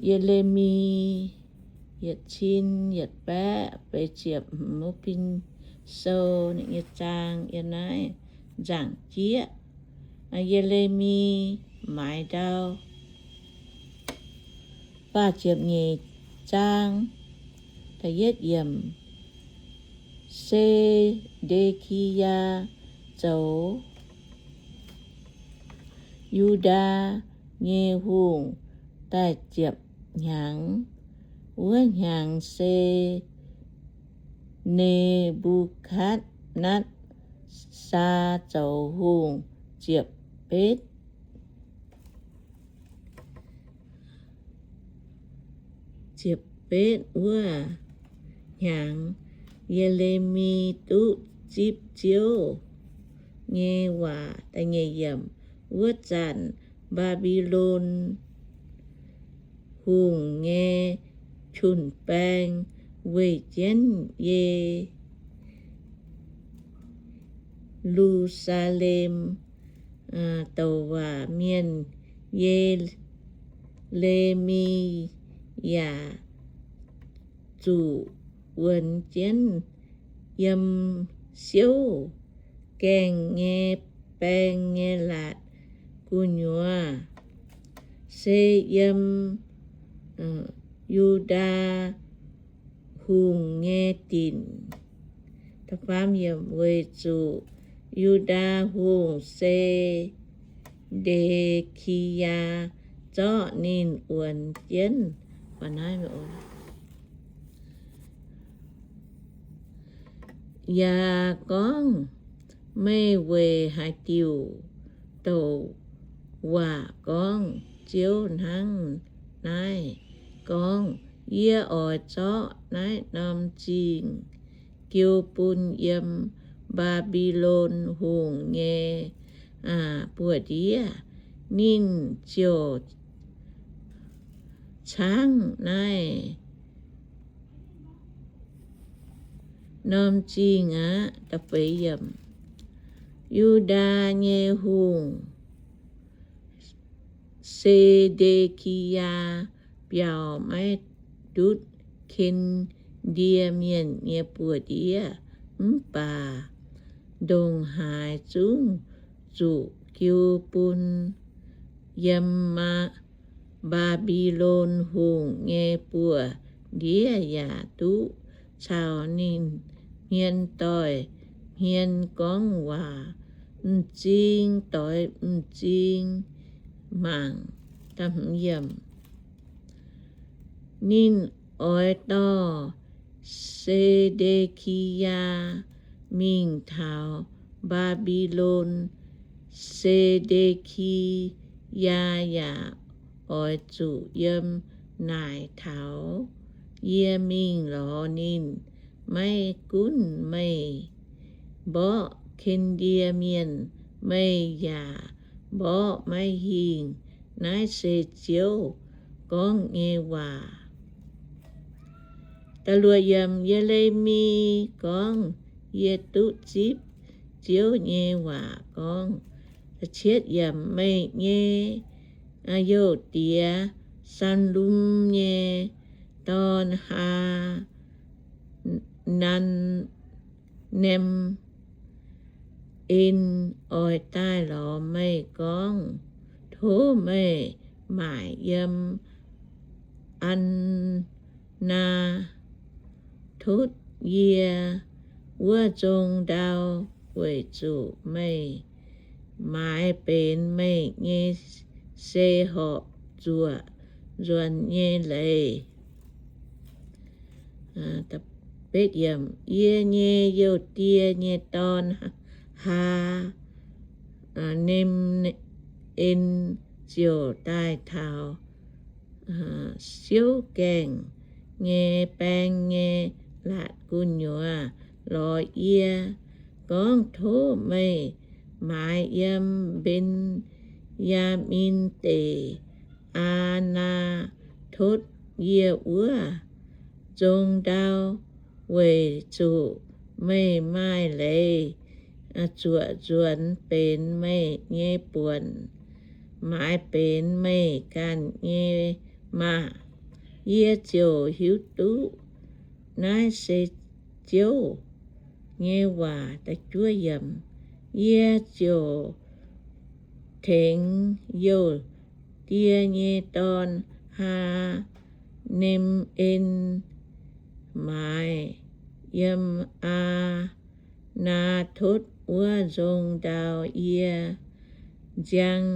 Ye^le^mi yietc cin yietc baeqv feix ziepc hmz wuov pin sou nyei zaang yiem naaiv nzaangc jieqv. Ye^le^mi maaiz ndau. Faah ziepc nyeic zaang, da'yietv yiemc. Se^nde^ki^yaa zoux Yu^ndaa nyei hungh daaih ziepc hnyangx. Wuov hnyangx se Ne^mbu^katv^netv^saa zoux hungh ziepc betv. Ziepc betv wuov hnyangx, Ye^le^mi duqv zipv Ziouv nyei waac. Wuov zanc Mbaa^mbi^lon Hungh nyei jun-baeng weih jienv Ye Ye^lu^saa^lem douc waac mienh, Ye^le^mi yaac zuqc wuonx jienv yiem siouv gaengh nyei baeng nyei laatc gu'nyuoz, se yiem Yu^ndaa Hungh nyei dinc, weic zuqc Yu^ndaa Hungh, Se^nde^ki^yaa, zorqv ninh wuonx jienv. Yaac gorngv, Meih weic haaix diuc douc waac gorngv Ziouv hnangv naaiv gorngv, Yie oix zorqv naaiv norm zingh jiu bun yiem Mbaa^mbi^lon Hungh nyei buoz-ndiev. Ninh ziouc caangv naaiv norm zingh aqv. Yu^ndaa nyei hungh, Se^nde^ki^yaa, biaux maiv ndutv Ken^ndie Mienh nyei buoz-ndiev, mv baac ndongc haaix zungv zuqc jiu bun yiem Mbaa^mbi^lon Hungh nyei buoz-ndiev yaac duqv caux ninh hmien doic hmien gorngv waac, m'zing doix m'zing mangc. Ninh oix dorh Se^nde^ki^yaa mingh taux Mbaa^mbi^lon. Se^nde^ki^yaa yaac oix zuqc yiem naaic taux yie mingh lorz ninh. Maiv gunv meih mborqv Ken^ndie Mienh, meih yaac mborqv maiv hingh. Naaiv se Ziouv gorngv nyei waac. Ye^le^mi gorngv, Yie duqv zipv Ziouv nyei waac gorngv, Meih nyei youh diex, Saalum nyei dorn, Haa^nan^en, oix daaih lorz meih gorngv, Tov meih maaic yiem Aa^naa^totv yie wuov zong ndau, weic zuqc meih maaiz benx meih nyei se horpc zuoqc nzuonx nyei leiz. Yie nyei youh die nyei dorn, Haa^nem^en, ziouc daaih taux siouv gaengh nyei baeng nyei laatc gu'nyuoz lorz yie gorngv, Tov meih maaiz yiem Mben^yaa^min Deic, Aa^naa^totv yie wuov zong ndau, weic zuqc meih maaih leiz zuoqc nzuonx benx meih nyei buonc, maaiz benx meih ganh nyei maah! yie ziouc hiuv duqv naaiv se Ziouv nyei waac. Yie ziouc tengx Youh Die nyei dorn, Haa^nem^en, maaiz yiem Aa^naa^totv wuov nzong ndau. Yie nziang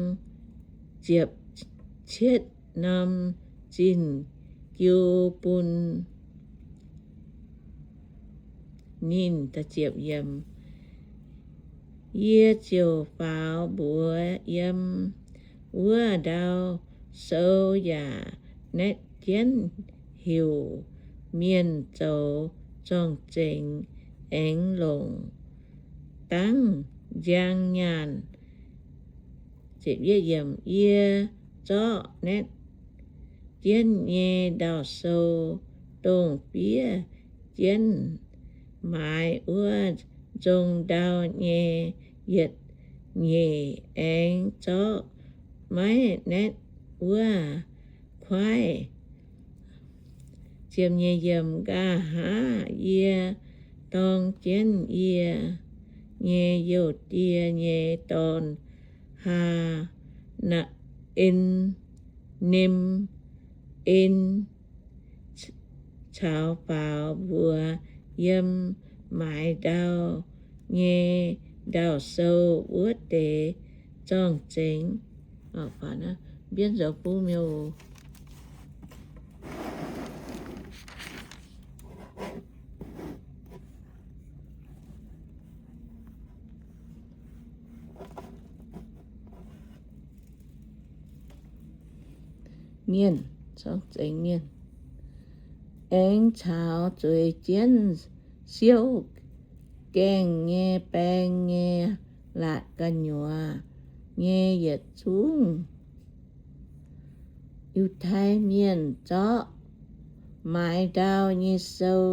ziepc cietv norm zinh jiu bun ninh. Yie ziouc faaux mbuox yiem wuov ndau sou yaac naetv jienv heuc mienh zoux zorng-zengx aengx longc dangv njang nyaanh. Yie zorqv naetv jienv nyei ndau-sou, dongh fiev jienv maaiz wuov nzong ndau nyei yietc nyeic, aengx zorqv maiv naetv wuov kuaaiv. Nqa'haav yie dorng jienv yie nyei youh die nyei dorn, Haa^naa^en, nem^en, caux faaux mbuox yiem maaiz ndau nyei ndau-sou wuov deix zorng-zengx. Mbienv zoux bung mi'aqv. Mienh, zorng-zengx mienh, aengx caux zueiz jienv siouv gaengh nyei baeng nyei laatc gu'nyuoz nyei yietc zungv Yiutai Mienh zorqv maaiz ndau nyei sou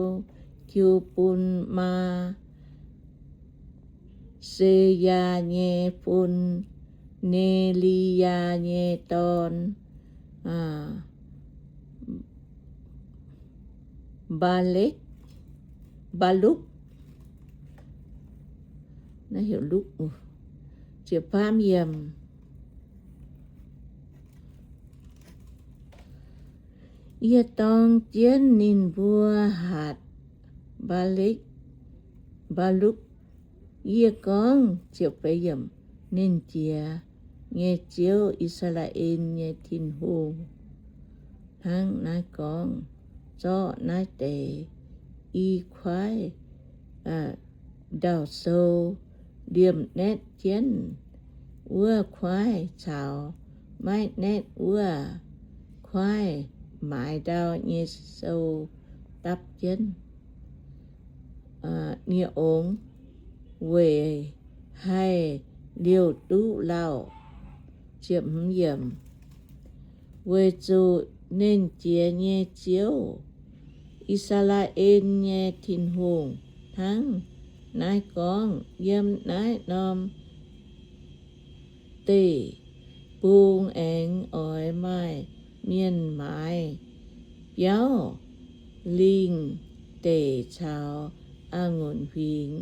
jiu bun Maa^se^yaa nyei fun, Ne^li^yaa nyei dorn, Mbaa^lekv, Mbaalukv. Yie dorng jienv ninh mbuo hatc Mbaalekv, Mbaalukv. Yie gorngv, Nernh Jiex nyei Ziouv, I^saa^laa^en nyei Tin-Hungh, hnangv naaiv gorngv, Zorqv naaiv deix i kuaaiv ndau-sou, liemh naetv jienv wuov kuaaiv caux maiv naetv wuov kuaaiv maaiz ndau nyei sou dapv jienv nie ongx, weic haih liouh duqv lauh. Weic zuqc Nernh Jiex nyei Ziouv, I^saa^laa^en nyei Tin-Hungh, hnangv naaiv gorngv, Yiem naaiv norm deic-bung aengx oix maaih mienh maaiz biauv lingh deic caux a'ngunc huingx.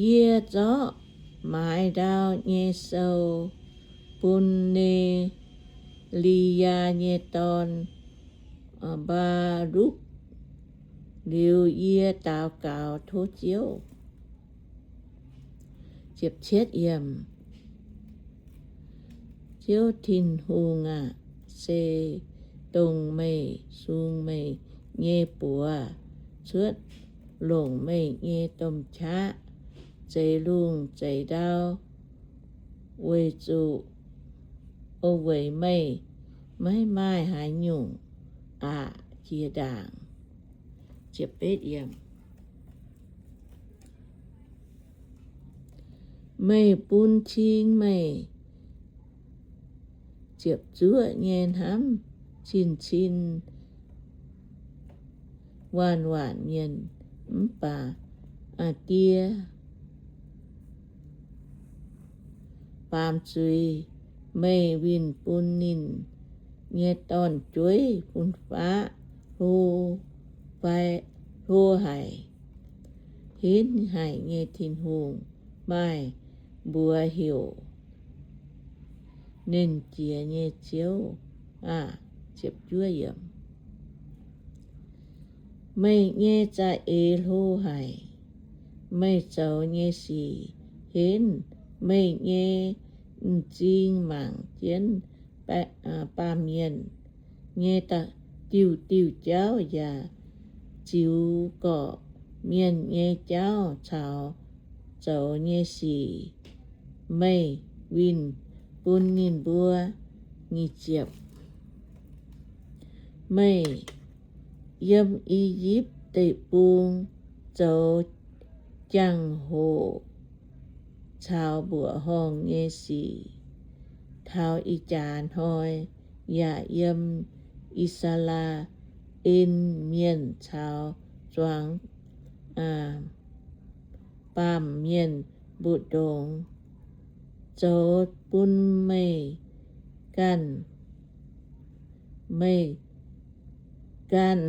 Yie zorqv maaiz ndau nyei sou bun Ne^li^yaa nyei dorn, Mbaalukv, liuz yie daux gaux tov Ziouv. Ziouv Tin-Hungh aah! Se dongh meih sung meih nyei buoz cuotv longc meih nyei domh qaqv zeix lungh zeix ndau, weic zuqc, o weic meih maiv maaih haaix nyungc aqc jiex ndaangc. Meih bun cing meih ziepc zuoqv nyei hnamv cin-cin waanc-waanc mienh, mv baac die baamz zuiz meih winh bun ninh nyei dorn-jueiv fun-faqv hlo fai hlo haic, henv haic nyei Tin-Hungh maaih mbuox heuc Nernh Jiex nyei Ziouv aah! Meih nyei za'eix hlo haic, meih zoux nyei sic henv, meih nyei m'zing mangc jienv baamh mienh nyei diuh diuh jauv yaac ziux gorqv-mienh nyei jauv caux zoux nyei sic meih winh bun ninh mbuo. Meih yiem I^yipv Deic-Bung zoux jangx-hoc caux mbuoqc horngh nyei sic taux ih jaax hnoi, yaac yiem I^saa^laa^en Mienh caux zuangx baamh mienh mbu'ndongx zoux bun meih ganh, meih ganh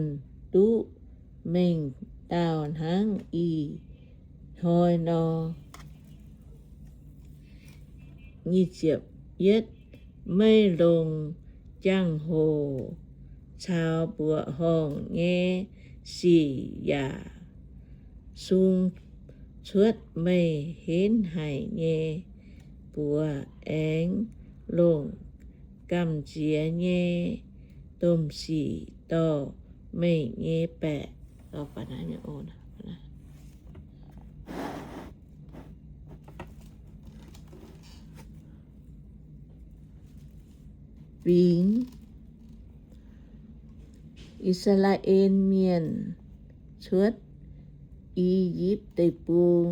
duqv mengh dauh hnangv ih hnoi nor. Meih longc jangx-hoc caux mbuoqc horngh nyei sic yaac sung cuotv meih henv haic nyei buoz, aengx longc gamh nziex nyei domh sic dorh meih nyei baeqc. Fingx I^saa^laa^en Mienh cuotv I^yipv Deic-Bung.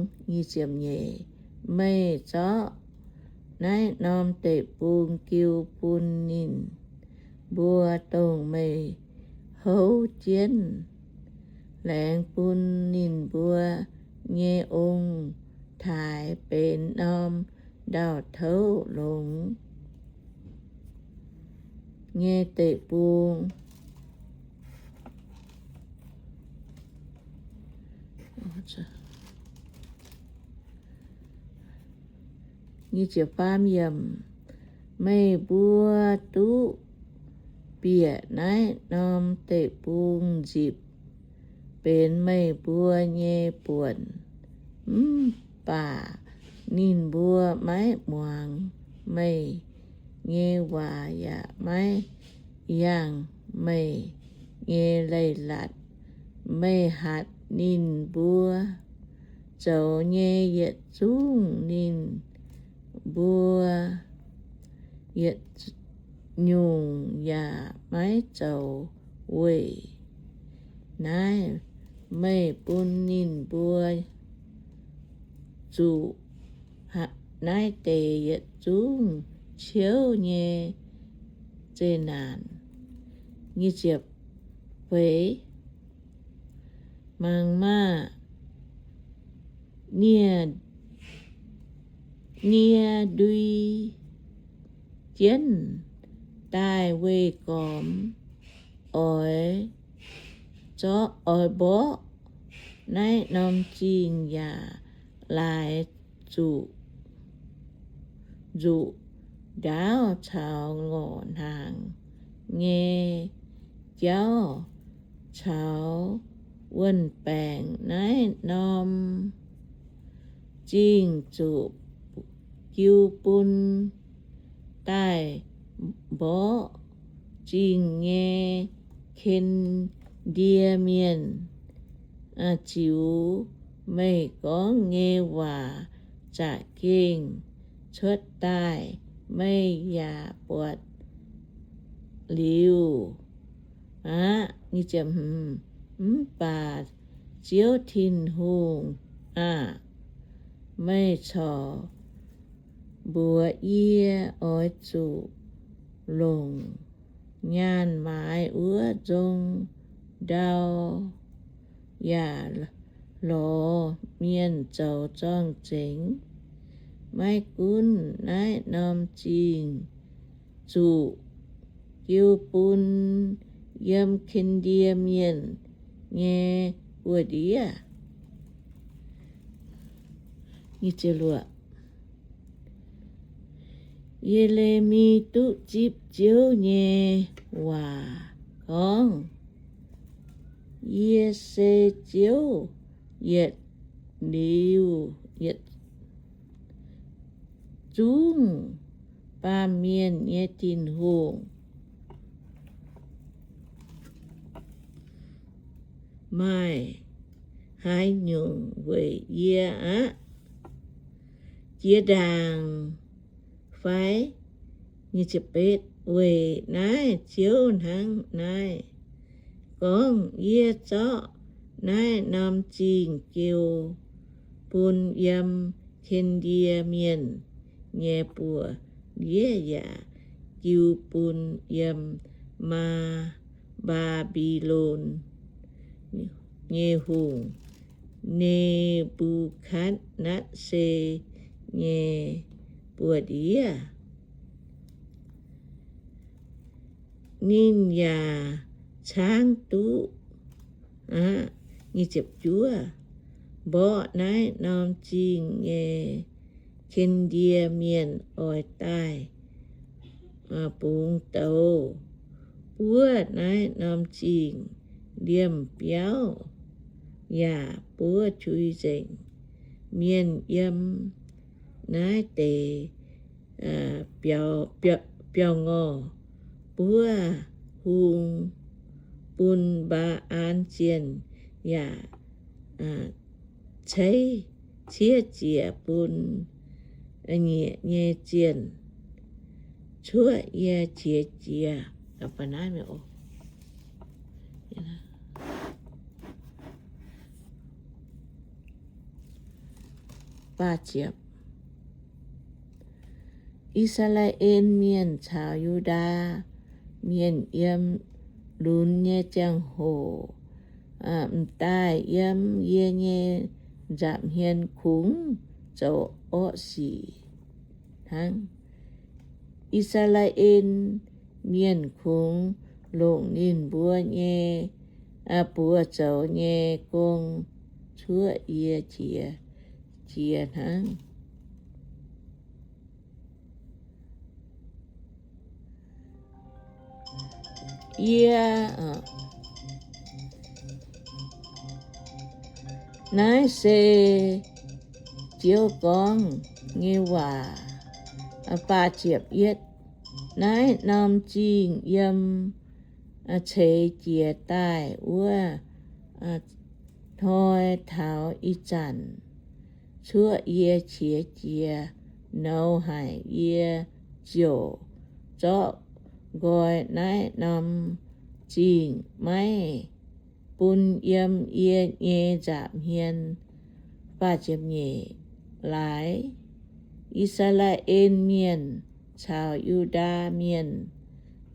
Meih zorqv naaiv norm deic-bung jiu bun ninh mbuo, dongh meih houv jienv laengz bun ninh mbuo nyei ong-taaix benx norm ndau-touv longx nyei deic-bung. Meih mbuo duqv bieqc naaiv norm deic-bung nzipc benx meih mbuo nyei buonc. Mv baac ninh mbuo maiv muangx meih nyei waac yaac maiv yangh meih nyei leiz-latc. Meih hatc ninh mbuo zoux nyei yietc zungv ninh mbuo yietc nyungc yaac maiv zoux weic naaiv. Meih bun ninh mbuo zuqc naaiv deix yietc zungv ciouv nyei zeqc naanc. Feix, mangc maah! Nie, nie ndui jienv daaih weih gormx, oix zorqv, oix mborqv naaiv norm zingh yaac laaix zuqc nzuqc ndaauv caux ngorc hnaangx nyei jauv caux wuon-baengc. Naaiv norm zingh zuqc jiu bun daaih mborqv zingh nyei Ken^ndie Mienh. Ziux meih gorngv nyei waac za'gengh cuotv daaih, meih yaac buatc liuz aqv. Mv baac Ziouv Tin-Hungh aah! Meih corc mbuox yie, oix zuqc longc nyaanh maaiz wuov nzong ndau yaac lorz mienh zoux zorng-zengx. Maiv gunv naaiv norm zingh zuqc jiu bun yiem Ken^ndie Mienh nyei buoz-ndiev. Ye^le^mi duqv zipv Ziouv nyei waac gorngv, Yie se Ziouv, yietc liuz yietc zungv baamh mienh nyei Tin-Hungh. Maaih haaix nyungc weic yie aqv? Jiex ndaangc fai? Weic naaiv Ziouv hnangv naaiv gorngv, Yie zorqv naaiv norm zingh jiu bun yiem Ken^ndie Mienh nyei buoz-ndiev yaac jiu bun yiem maa Mbaa^mbi^lon nyei hungh, Ne^mbu^katv^netv^saa nyei buoz-ndiev. Ninh yaac caangv duqv aqv. Mborqv naaiv norm zingh nyei Ken^ndie Mienh oix daaih bungx douz, buov naaiv norm zingh liemh biauv, yaac buov qui nzengc mienh yiem naaiv deix biauv-ngorh, buov hung bun Mbaa^an zienh, yaac ceiv ciev ziec bun nyieqc nyei zienh cuoqv yie qiex jiez. I^saa^laa^en Mienh caux Yu^ndaa Mienh yiem lunx nyei ziangh hoc m'daaih yiem yie nyei nza'hmien kungx zoux orqv sic hnangv. I^saa^laa^en Mienh kungx longc ninh mbuo nyei buoz zoux nyei gong cuoqv yie qiex jiez hnangv. Yie, naaiv se Ziouv gorngv nyei waac. Naaiv norm zingh yiem ceix jiez daaih wuov hnoi taux ih zanc cuoqv yie qiex jiez, nouz haic yie ziouc zorqv nqoi naaiv norm zingh maiv bun yiem yie nyei nza'hmien. Laaix I^saa^laa^en Mienh caux Yu^ndaa Mienh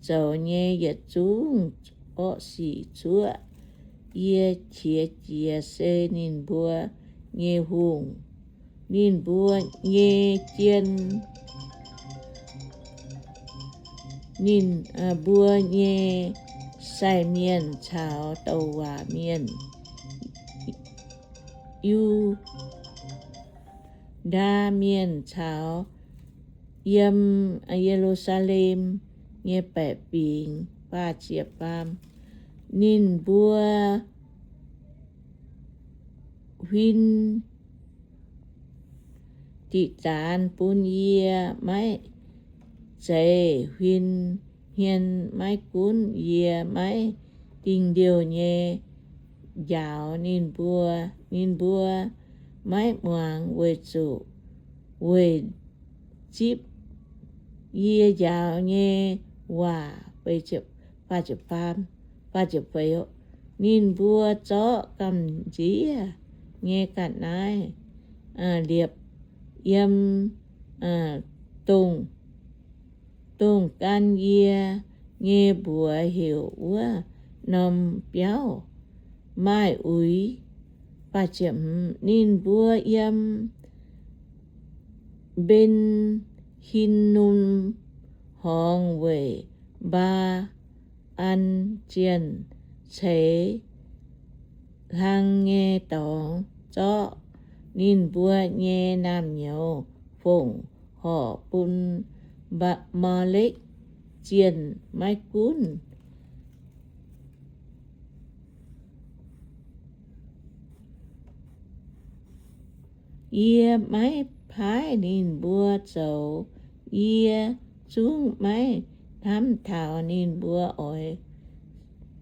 zoux nyei yietc zungv orqv sic cuoqv yie qiex jiez se ninh mbuo nyei hungh, ninh mbuo nyei jien, ninh mbuo nyei sai mienh caux douc waac mienh, Yu^ndaa Mienh caux yiem Ye^lu^saa^lem nyei baeqc fingx. Ninh mbuo huin diqc zaanx bun yie maiv zeiz huin hmien, maiv gunv yie maiv dingh liouh nyei njaaux ninh mbuo. Ninh mbuo maiv muangx weic zuqc weic zipv yie njaaux nyei waac. Ninh mbuo zorqv gamh nziev nyei ga'naaiv liepc yiem dongh gan yie nyei mbuox heuc wuov norm biauv maaih uix. Ninh mbuo yiem Mben^hin^num Horngz weic Mbaa^an zienh ceix hlang nyei dorngx zorqv ninh mbuo nyei naamh nyouz fongc horc bun Maa^lekv zienh. Maiv gunv yie maiv paaiv ninh mbuo zoux, yie zungv maiv hnamv taux ninh mbuo oix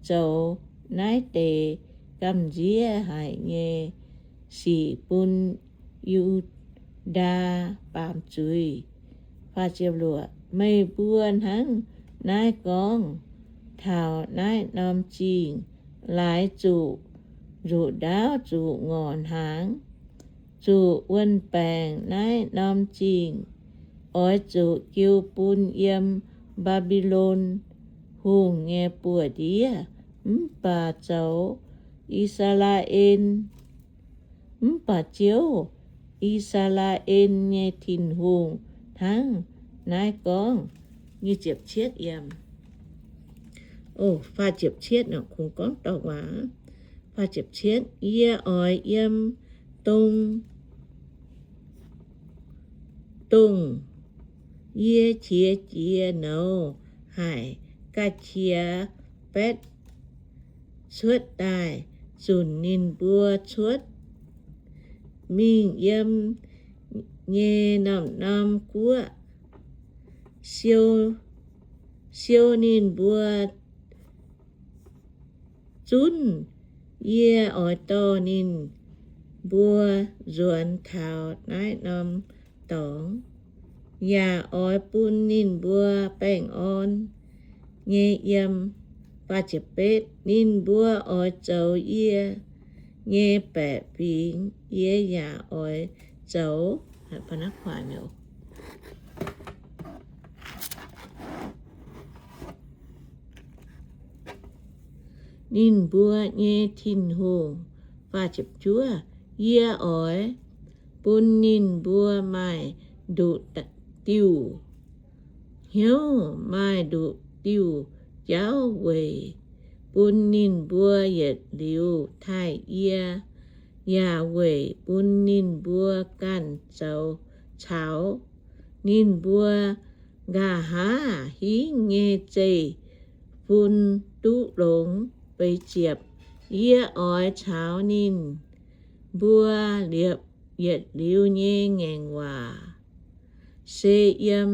zoux naaiv deix gamh nziev haic nyei sic bun Yu^ndaa baamz zuiz. Meih mbuo hnangv naaiv gorngv taux naaiv norm zingh, laaix zuqc nzuqc ndaauv zuqc ngorc hnaangx, zuqc wuon-baengc naaiv norm zingh, oix zuqc jiu bun yiem Mbaa^mbi^lon Hungh nyei buoz-ndiev. Mv baac zoux I^saa^laa^en, mv baac Ziouv, I^saa^laa^en nyei Tin-Hungh, hnangv naaiv gorngv. Kungx gorngv dorngx waac. Yie oix yiem dongh, dongh yie qiex jiez nouz haic ga'qiex baetv cuotv daaih zunc ninh mbuo cuotv mingh yiem nyei norm-norm guoqv, siou, siou ninh mbuo zunv. Yie oix dorh ninh mbuo nzuonx taux naaiv norm dorngx, yaac oix bun ninh mbuo baengh orn nyei yiem. Ninh mbuo oix zoux yie nyei baeqc fingx, yie yaac oix zoux ninh mbuo nyei Tin-Hungh. Yie oix bun ninh mbuo maaih nduqc diuh hnyouv, maaih nduqc diuh jauv weic bun ninh mbuo yietc liuz taaih yie, yaac weic bun ninh mbuo ganh zoux caux ninh mbuo nqa'haav hingv nyei zeiv-fun duqv longx. Yie oix caux ninh mbuo liepc yietc liuz nyei ngaengc waac. Se yiem,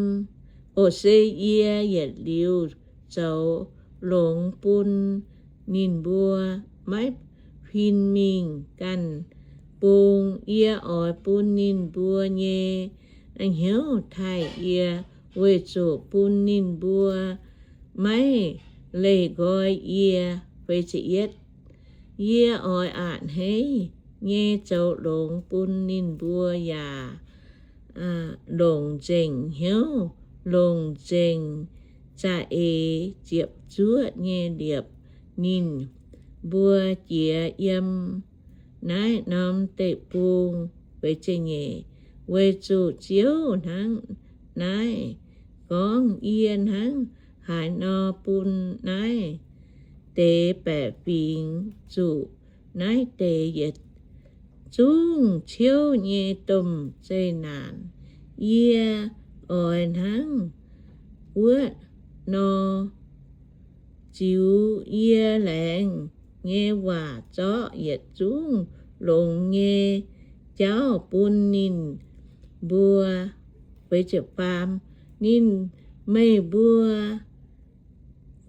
o, se yie yietc liuz zoux longx bun ninh mbuo, maiv huin mingh ganh bung. Yie oix bun ninh mbuo nyei hnyouv taaih yie, weic zuqc bun ninh mbuo maiv leih nqoi yie. Yie oix a'hneiv nyei zoux longx bun ninh mbuo yaac longc nzengc hnyouv, longc nzengc za'eix ziepc zuoqv nyei liepc ninh mbuo jiex yiem naaiv norm deic-bung. Weic zuqc Ziouv hnangv naaiv gorngv, yie hnangv haaix nor bun naaiv deix baeqc fingx zuqc naaiv deix yietc zungv ciouv nyei domh zeqc naanc, yie oix hnangv wuov nor ziux yie laengz nyei waac zorqv yietc zungv longx nyei jauv bun ninh mbuo. Ninh, meih mbuo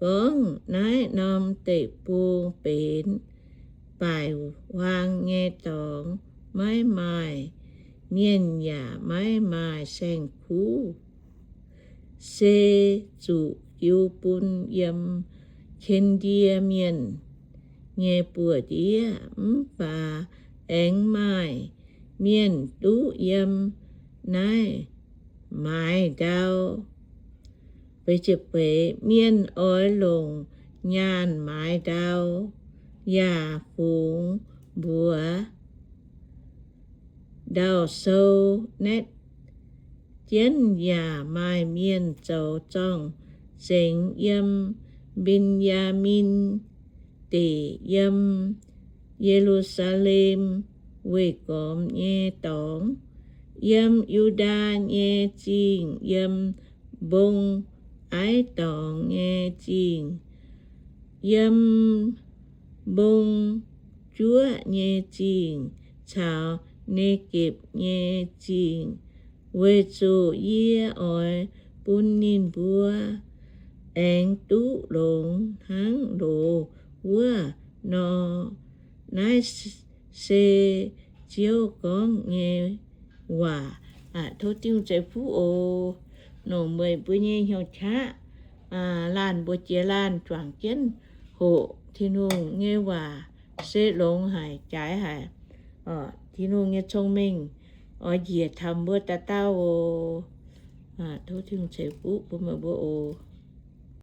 gorngv naaiv norm deic-bung benx baaic huaang nyei dorngx, maiv maaih mienh yaac maiv maaih saeng-kuv, se zuqc jiu bun yiem Ken^ndie Mienh nyei buoz-ndiev. Mv baac aengx maaih mienh duqv yiem naaiv maaiz ndau. Mienh oix longc nyaanh maaiz ndau, yaac fungx mbuox ndau-sou naetv jienv, yaac maaih mienh zoux zorng zengx yiem Mben^yaa^min Deic, yiem Ye^lu^saa^lem weih gormx nyei dorngx, yiem Yu^ndaa nyei zingh, yiem mbong aiv dorngx nyei zingh, yiem mbong juoqv nyei zingh caux Ne^gepc nyei zingh, weic zuqc yie oix bun ninh mbuo aengx duqv longx hnangv loz wuov nor. Naaiv se Ziouv gorngv nyei waac. Tov Tin-Hungh ceix fuqv oc. Nongc meih mbuo nyei hnyouv qaqv laanh mbuo jiex laanh juangc jienv hoqc Tin-Hungh nyei waac se longx haic, jaaix haic. Tin-Hungh nyei cong-mengh oix njiec taux mbuo dauh dauh oc. Tov Tin-Hungh ceix fuqv bun meih mbuo oc.